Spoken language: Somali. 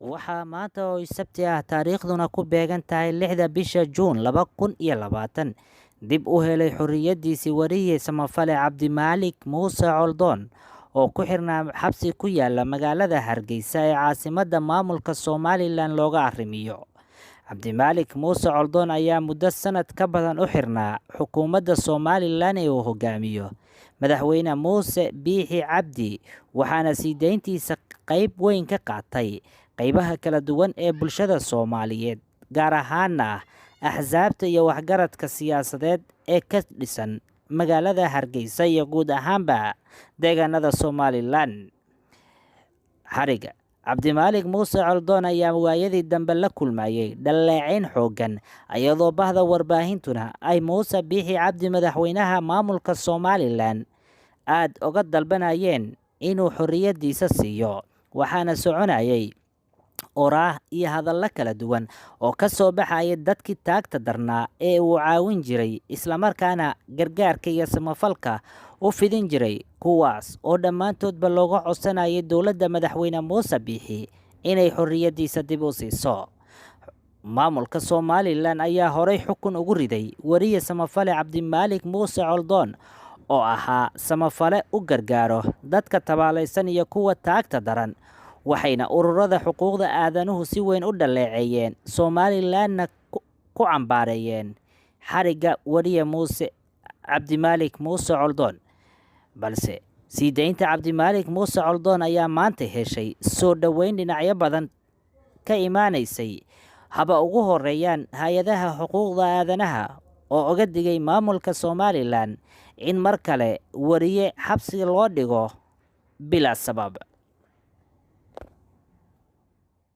Waxaa maanta oo Sabti ah, taariikhduna ku beegan tahay 6da bisha Juun 2020, dib u helay xorriyadiisii wariye samafale Cabdimaalik Muuse Coldoon oo ku xirnaa xabsi ku yaala magaalada Hargeysa ee caasimadda maamulka Somalilan looga arrimiyo. Cabdimaalik Muuse Coldoon ayaa muddo sanad ka badan u xirnaa xukuumadda Somalilan ee uu hogaamiyo Madaxweyne Muuse Biixi Cabdi, waxaana sii deyntiisa qayb weyn ka qaatay qaybaha kala duwan ee bulshada Soomaaliyeed, gaar ahaana axsaabta iyo waxgaradka siyaasadeed ee ka dhisan magaalada Hargeysa iyo guud ahaanba deegaanada Somalilan. Xariga Cabdimaalik Muuse Coldoon ayaa waayadii dambe la kulmayay dhaleeceyn xooggan, iyadoo bahda warbaahintuna ay Muuse Biixi Cabdi, madaxweynaha maamulka Somalilan, aada uga dalbanayeen inuu xorriyadiisa siiyo, waxaana soconayay oraah iyo hadallo kala duwan oo ka soo baxaya dadkii taagta darnaa ee uu caawin jiray, islamarkaana gargaarka iyo samafalka u fidin jiray, kuwaas oo dhammaantoodba looga codsanayay dowladda madaxweyne Muuse Biixi inay xorriyadiisa dib u siiso. Maamulka Somalilan ayaa horay xukun ugu riday wariye samafale Cabdimaalik Muuse Coldoon oo ahaa samafale u gargaaro dadka tabaalaysan iyo kuwa taagta daran, waxayna ururada xuquuqda aadanuhu si weyn u dhaleeceeyeen, Somalilanna ku cambaareeyeen xarigga wariye Muuse Cabdimaalik Muuse Coldoon. Balse sii deynta Cabdimaalik Muuse Coldoon ayaa maanta heshay soo dhoweyn dhinacyo badan ka imaanaysay, haba ugu horeeyaan hay-adaha xuquuqda aadanaha oo oga digay maamulka Somalilan in mar kale wariye xabsiga loo dhigo bilaa sabab.